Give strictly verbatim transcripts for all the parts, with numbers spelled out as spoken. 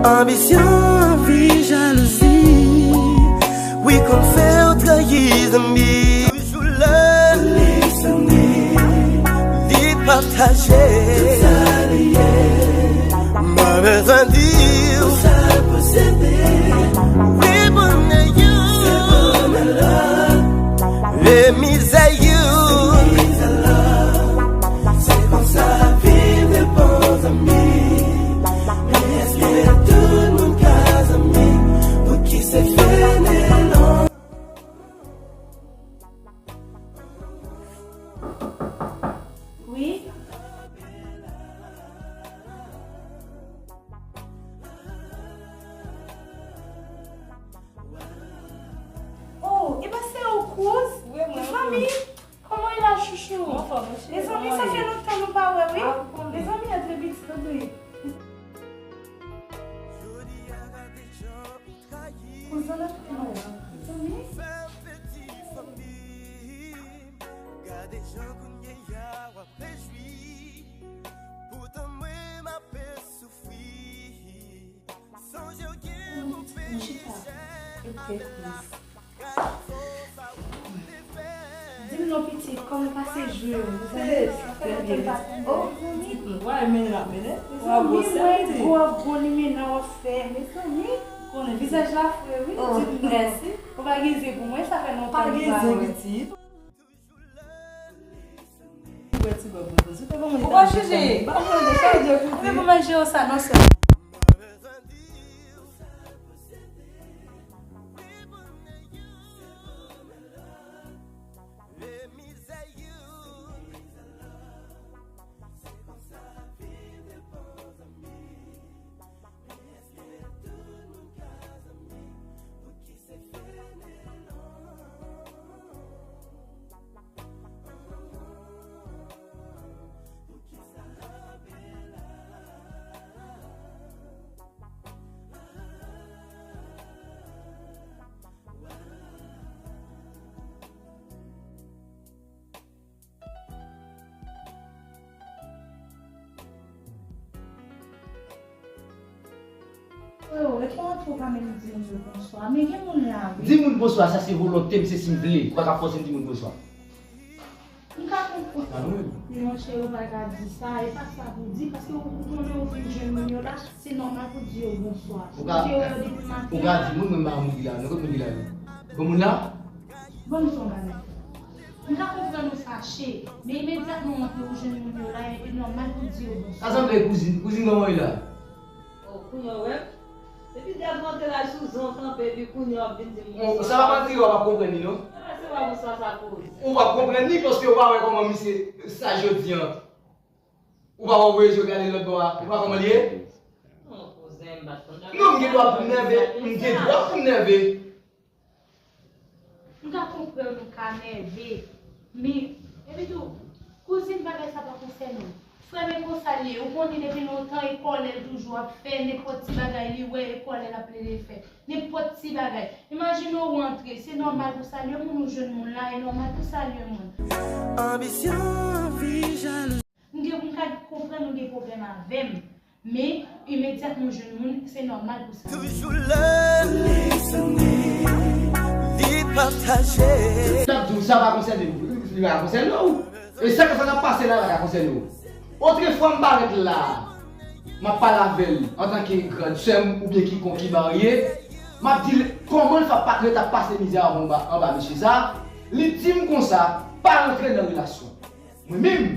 Anbisyon, anvi, jalouzi, wi, konn fè w trayi zanmi. Toujou la, li sonnen, li pataje tout sa li ye. Mwen bezwen di w sa l posede. Wi, bonè yo, se bonè la. E mizè yo, se mizè la. Se konsa viv de bon zanmi. Men èske tout moun ka zanmi? Poukisa fè nennon? Wi. Oh, e ben se ou, Cruz? Wi, mwen, mezanmi, Cruz. Comment il a, chouchou? Mwen fò, mwen cheri, mezanmi, sa fè lontan nou pa wè, wi. Ah, ou konnen. Mezanmi, antre pitit, antre. Cruz, antre non. Mezanmi. Gade jan kounye a w ap rejwi. Poutan mwen m ape soufri. Sonje w gen pou peche. Di m non pitit, kòman w pase jou yo? Mezanmi, sa fè lontan m pa tande. Oh, mezanmi. Mwen, mwen, mwen, mwen, mezanmi, mwen, gwo, gwo limena w ap fè. Mezanmi, vizaj la fre, wi. Oh, mèsi. Ou pa gen zen pou mwen, sa fè lontan m pa wè. Pa gen zen, pitit. Ou wè ti bòb mwen poze. Ou pa manje. Ou pa manje, chanje pou di. Ou pa manje sa non sè. Freo, e pa antre w pa menm di moun yo bonswa. Men gen moun la, wi. Di moun bonswa, sa se volonte m, se si m vle. Ou pa ka fòse m di moun bonswa. M ka konprann. Sa nou menm. Men monchè, ou pa ka di sa, e pa sa pou di, paske ou, ou konnen ou vin jwenn moun yo la, se nòmal pou di yo bonswa. Ou ka, ou ka di moun, mwen pa moun ki la, nan kot moun ki la yo? Bon moun la? Bon, m di w yon bagay. M ka konprann ou fache, men imedyatman ou antre ou jwenn moun yo la, e, e nòmal pou di yo bonswa. Sa sanble kouzin, kouzin kòman w ye la? Oh, kounye a w wè m? Depi dat w antre la, sou zon kanpe, epi kounye a w ap vin di m bonswa. Sa pa manti, w ap konprann li, non? Ah, se pa bonswa sa koz. Ou p ap konprann li, paske w pa wè kòman misye saj jodi a. Ou pa wè w voye je w gade lòt bò a. Ou pa wè kòman li ye? Non, kouzen, m pa t konn. Non, m gen dwa pou m nève. M gen dwa pou m nève. M ka konprann ou ka nève, men, epi tou, kouzin, bagay sa pa konsène w. Frè m, e konsa l ye, ou konnen depi lontan, e kòlè l toujou ap fè, nenpòt ti bagay li wè, e kòlè l ap plede fè. Nenpòt ti bagay. Imajine w antre, se nòmal pou salye moun, ou jwenn moun la, e nòmal pou salye moun. Anbisyon, anvi, jalouzi. M gen, m ka konprann ou gen pwoblèm avè m, men imedyatman w jwenn moun, se nòmal pou sa. Toujou la, li sonnen, li pataje. L ap di w sa pa konsène w, li pa konsène w. E sa k ap pase la pa ka konsène w. Otrefwa m parèt la, m ap pale avè l antanke grann sè m oubyen kikonk ki marye, m ap di l kòman l fè ap pa, ret ap pase mizè anba, anba mesye sa. Li di m konsa, pa rantre nan relasyon. Mwen menm,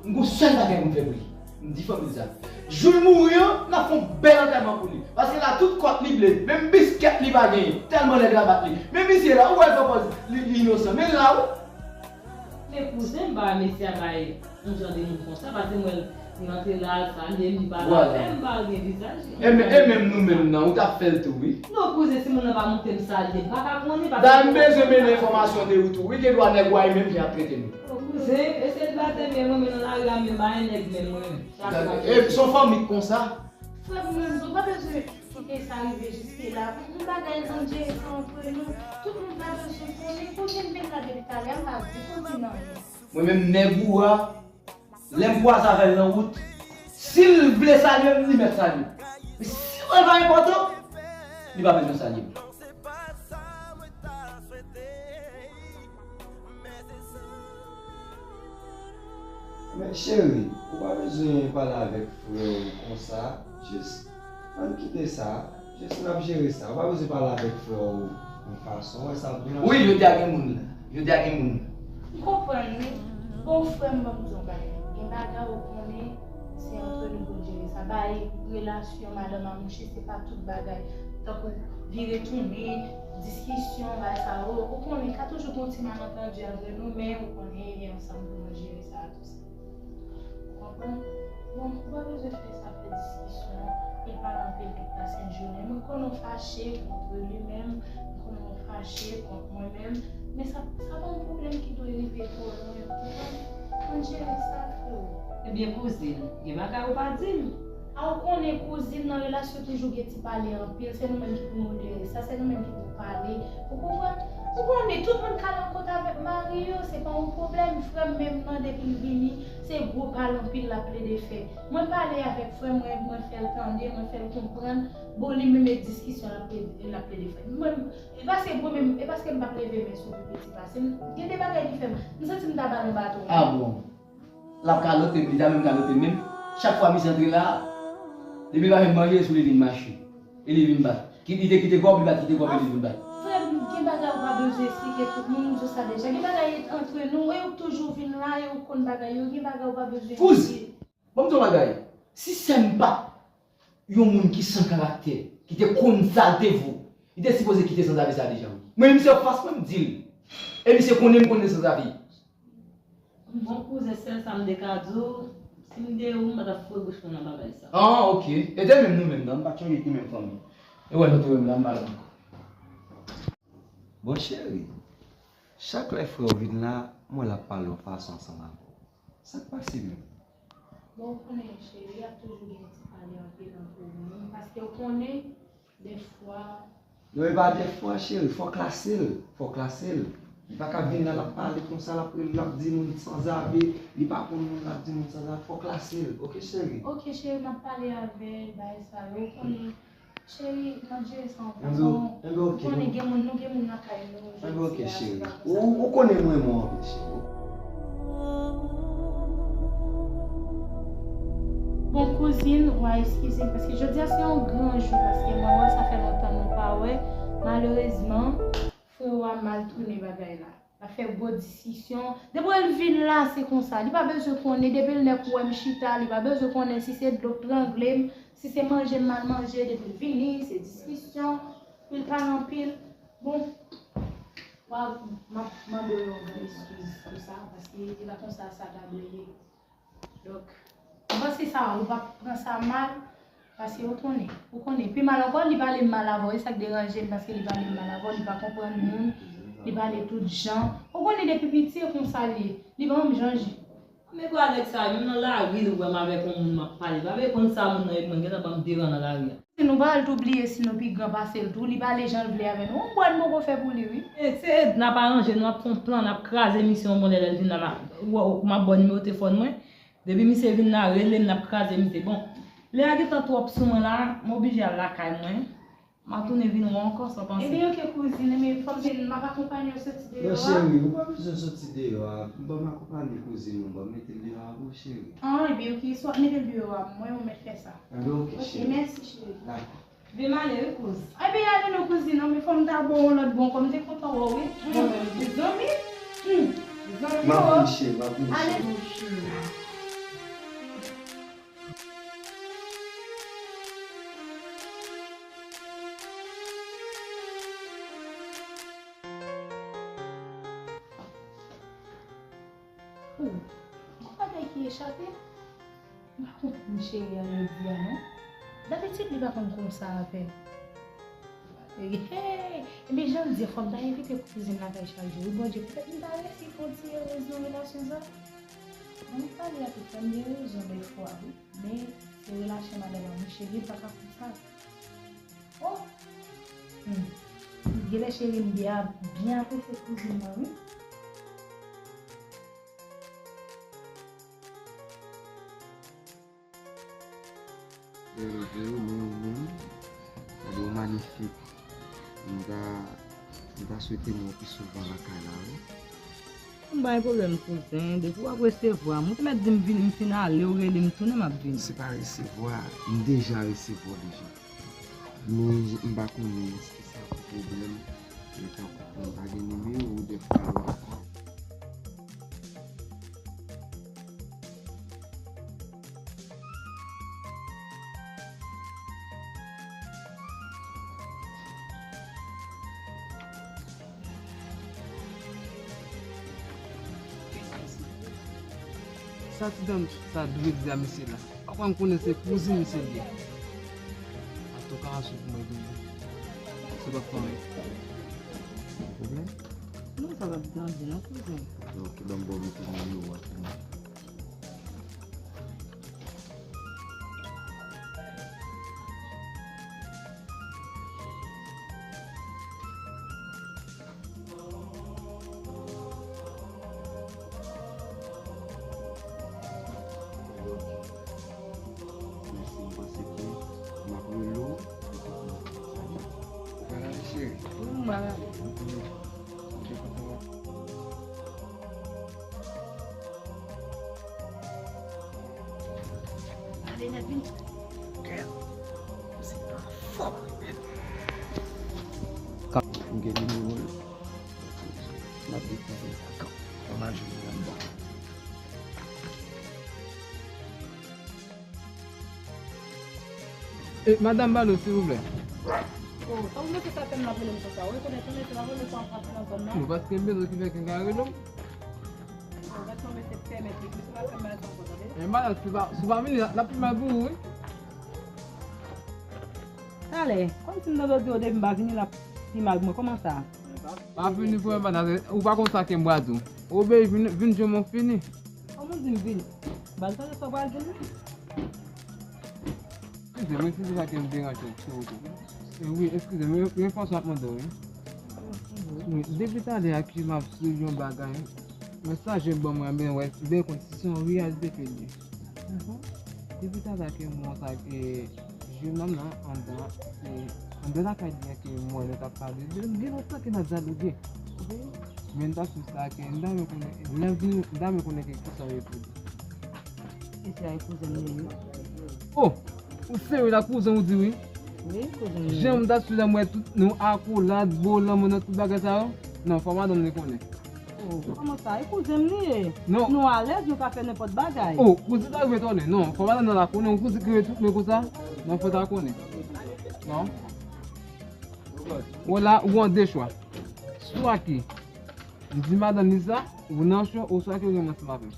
m gon sèl bagay pou m fè pou li. M di fanmi l sa. Jou l mouri an, n ap fè yon bèl antèman pou li. Paske la, tout kòt li ble, menm biskèt li pa genyen, tèlman nèg la bat li. Men misye la, ou wè l fè pòz li, li inosan, men l la, wi. Men kouzen, m pa wè mesye a bay yon jan de moun konsa, paske m wè l, li antre la, l salye m, li pale avè m, m pa gen vizaj li. E men, e menm nou menm nan, ou t ap fè l tou, wi. Non, kouzen, si moun nan pa monte m salye, m pa ka konnen, paske... Dayè, m bezwen mennen enfòmasyon de ou tou, wi, gen dwa nèg ou a menm jan ap trete nou. O kouzen, e selibatè m ye, mwen menm nan lari a, m menm pa gen nèg menm mwen menm. E se yon fanmi k konsa. Frè m, mwen menm tou, ou pa bezwen kite sa rive jiske la. Yon bagay nou jere sa antre nou. Tout moun pa bezwen konnen. Kouzen vin la depi talè, m pa di kouzen anyen. Mwen menm nèg ou a, lè m kwaze avè l nan wout, si l vle salye m, li mèt salye m. Men si w Bon, li pa enpòtan. Li pa bezwen salye m. Men cheri, ou pa bezwen pale avèk frè w konsa. Jis ann kite sa. Jis n ap jere sa. Ou pa bezwen pale avèk frè w yon fason. Wè sa ap deranj. Wi, jodi a gen moun la. Jodi a gen moun. M konprann wi. Bon, frè m, ban m di w yon bagay. Gen bagay ou konnen, se antre nou pou n jere sa. Bay relasyon madanm ak mouche, se pa tout bagay. Tankou vire tounen, diskisyon, bagay sa yo. Ou konnen, ka toujou gen yon ti malantandi antre nou, men ou konnen, e ansanm pou nou jere sa, tou sa. Ou konprann? Bon, ou pa bezwen fè sa, fè diskisyon, e pale anpil tout lasent jounen. Mwen konnen w fache kont li menm, mwen konnen w fache kont mwen menm, men sa, sa pa yon pwoblèm ki dwe rive twò lwen, ou konprann? Ann jere sa, freo. Ebyen, kouzin, gen bagay ou pa di m. A, ou konnen kouzin nan relasyon toujou gen ti pale anpil, se nou menm ki pou modere sa, se nou menm ki pou pale. Ou konprann? Ou konnen tout moun ka nan kont avèk mari yo, se pa yon pwoblèm. Frè m menm nan, depi l vini, se gwo pale anpil l ap plede fè. Mwen pale avèk frè m, mwen, mwen fè l tande, mwen fè l konprann. Bon, li menm e diskisyon l ap plede, l ap plede fè. Mwen, e paske mwen menm, e paske m p ap leve men sou pi piti pase m. Gen de bagay li fè m, m santi m ta ba l yon baton. Ah bon? L ap kalote m, li ta menm kalote m menm. Chak fwa misye antre la, depi l pa fè manje, sou li vin mache. E li vin bat. Ki, li te kite kòb, li pa t kite kòb, e li vin bat. Frè m, gen bagay ou pa bezwen eksplike tout moun, m di w sa deja. Gen bagay antre nou, e ou toujou vin la, e ou konn bagay yo, gen bagay ou pa bezwen eksplike. Kouz, ban m di w yon bagay. Si sè m pa t yon moun ki san karaktè, ki te konn sa l te vo, li te sipoze kite sanzavi sa deja, wi. Mwen menm se anfas mwen m di l. E misye konnen m konnen sanzavi. Bon, kouzen, sèl sa m te ka di w, si m te ou, m pa t ap foure bouch mwen nan bagay sa. Ah, ok. E te menm nou menm nan, m pa t chonje ki menm fanmi. E wè nou te wè m la, m pa la ankò. Bon, cheri, chak lè frè w vin la, m wè l ap pale yon fason ansanm avè w. Sa k pase menm? Bon, ou konnen, cheri, ap toujou gen ti pale anpil antre nou, paske ou konnen, dèfwa. Non, e pa dèfwa, cheri, fò w klase l, fò w klase l. Li pa ka vin la, l ap pale konsa, l ap, l ap di moun sanzave, li pa konn moun, l ap di moun sanzave, fò w klase l, oke, cheri? Oke, cheri, m ap pale avè l, bagay sa yo, ou konnen. Cheri, n ap jere sa yon fason. Enben, enben, oke. Ou konnen gen moun, nou gen moun lakay nou, jodi a, se pa konsa. Ou, ou konnen mwen renmen w anpil, cheri. Bon, kouzin, w a eskize m, paske jodi a se yon gran jou, paske mwen wè sa fè lontan nou pa wè. Malerezman, frè w a mal tounen bagay la. L ap fè gwo diskisyon. Depi l vin la, se konsa. Li pa bezwen konnen. Depi l nèk wè m chita, li pa bezwen konnen si se dlo k trangle m, si se manje m mal manje. Depi l vini, se diskisyon. Pi l pale anpil. Bon, w a, m ap mande w yon gran eskiz pou sa, paske e pa konsa sa ta dwe ye. Donk, m panse sa, ou p ap pran sa mal, paske ou konnen, ou konnen. Pi mal ankò, li pale m mal avè w, e sa k deranje m, paske li pale m mal avè w, li pa konprann moun, li pale tout jan. Ou konnen depi piti, e konsa l ye, li pa janm chanje. Men gwo nèg sa, menm nan lari, li wè m avèk yon moun m ap pale, li pa vle konn sa moun nan ye, mwen gentan ban m de ran nan lari a. Si nou pa al tou bliye, si nou pi gran pase l tou, li pale jan l vle avè nou. Yon bòn poko fè pou li, wi. E, se, n ap aranje, nou ap fè yon plan, n ap kraze misye yon bòn lè, lè l vin la, m ap, w, w, m ap ba w nimewo telefòn mwen. Depi misye vin la, rele m, n ap kraze misye. Bon, lè a gentan twòp sou mwen la, m oblije al lakay mwen. M ap tounen vin wè w ankò, sa w panse? Ebyen, oke, kouzin, ebyen, fò m di, m ap akonpanye w soti deyò a. Non, cheri, ou pa bezwen soti deyò a. Ban m akonpanye kouzin ou, ban m mete l deyò a pou ou, cheri. Ah, ebyen, oke, si w ap mete l deyò a, mwen, ou mèt fè sa. Enben, oke, cheri. Oke, mèsi, cheri. Dakò. Vin m ale, wi, kouz. Ebyen, ale non, kouzin, non, men fò m ta ba w yon lòt bon kò, m te kontan wè w, wi. Mwen menm, mezanmi. Hmm. Mezanmi, m ap vini, cheri, m ap vini, cheri. Ale, bon, cheri. Gon bagay ki echape m. M pa konprann cheri a jodi a non. Dabitid li pa konn konsa avè m. Hey! Ebyen jan l di a, fò m ta envite kouzin lakay chak jou. Wi Bondye, petèt m ta resi fè yon ti erez nan relasyon sa. Mwen pale a tout frè m gen rezon dèfwa wi. Men se relasyon madanm ak mouche li pa ka konsa. Oh! Hmm. Genlè cheri m byen, byen apresye kouzin mwen wi. Bèl vre wi, men ou menm, M ta, m ta swete m wè w pi souvan lakay la, wi. M pa gen pwoblèm, kouzen. Depi w ap resevwa m, ou te mèt di m vini, m fin ale, ou rele m tounen, m ap vini. Se pa resevwa, m deja resevwa w deja. Men m pa konnen èske sa pou pwoblèm, e tankou m pa gen nimewo w, dèfwa w ap Sa ti dam sa dwe di a mesye la. Papa m konnen se kouzin misye li ye. Antouka, asou pou mwen vini. Se pa fanmi. Pwoblèm? Non, sa pa danje, non, kouzen. Ok, ban m ba w mete nimewo a pou mwen. Mèsi, m panse ke m ap rele w. Ou pral ale, cheri? Wi, m pral ale. Ok, ok, kontan w ap. Ale nèt vini. Kè, se pa fò, men. M gen nimewo l. M ap dekouvri sa kan. Kòman jwenn li anndan. E, madanm Balo, silvouplè. Oh, sa w mete sa tèm nan rele m konsa? Ou rekonèt ou mete la rele sa w ap nan zòn nan? Non, paske m bezwen ki fè kenka rele m. Oh, gad kòman mesye pèmèt li, mesye pa fè m mal sa ankò, tande? E, madanm, si w pa, si w pa vini, l ap pi mal pou ou, wi. Talè, kòmsi m tande w di w depi m pa vini, l ap pi mal pou mwen. Kòman sa? Pa vini pou mwen, madanm, ou pa konn sa ke m pral di w. Obeyi, vin, vin jwenn mwen fini. Kòman w di m vini? Bal tande sa w pral di m? Eskize m, wi, si se sa ke m deranje w, silvouplè. E wi, eskize m, men, men fòs m ap mande w, wi. Wi, depi talè a ke m ap swiv yon bagay, men sa je ban mwen, ben, wè, ben, konn si se yon reyalite ke l ye. Depi talè a ke m wè sa ke je nonm nan anndan, se anndan lakay li a ke m wè nou t ap pale. Gen lontan ke n ap dyaloge. Men m t ap swiv sa ke m ta renmen konnen, lè m vini, m ta renmen konnen ke kisa w ye pou li. Mesye a e kouzen m li ye, wi. Oh! Ou serye la, kouzen ou di wi? Wi, kouzen m li ye. Jan m ta sou la, m wè tout nou akolad, bo lanmou nan tout bagay sa yo. Non, fò madanm li konnen. Oh, kòman sa? E kouzen m li ye. Non. Nou alèz, nou ka fè nenpòt bagay. Oh, kouzen ta rive tounen. Non, fò madanm nan la konnen, yon kouzen ki rete tout men konsa. Non, fò ta konnen. Non. Ou la, ou an de chwa. Swa ke m di madanm li sa, ou nan cho, oswa ke ou gen ansanm avè m.